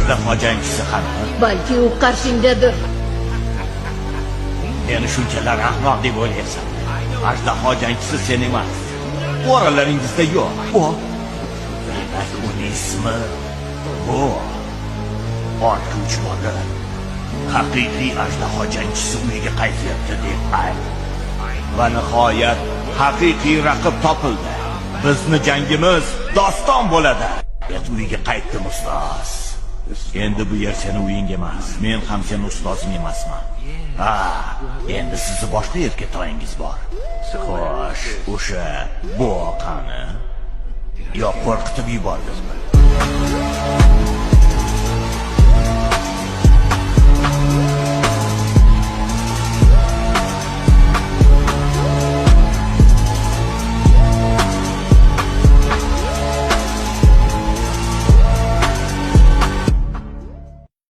Ajdaho jangchisi qani? Balki u qarshingdadir. Meni shunchalar ahmoq deb o'ylaysan. Ajdaho jangchisi sen emas. Oralaringizda yo'q. O. Demak, uning ismi bu. Ortga uchib borib, haqiqiy ajdaho jangchisi uyiga qaytyapti deb ayt. Va nihoyat haqiqiy raqib topildi. Bizni jangimiz doston bo'ladi. Uyiga qaytdim, ustoz. Endi bu yer seni uying emas. Men ham seni ustozing emasman. Ha, endi sizni boshqa yerga toyingiz bor. Xo'sh, o'sha bo'qani yo qo'rqitib yubordimmi?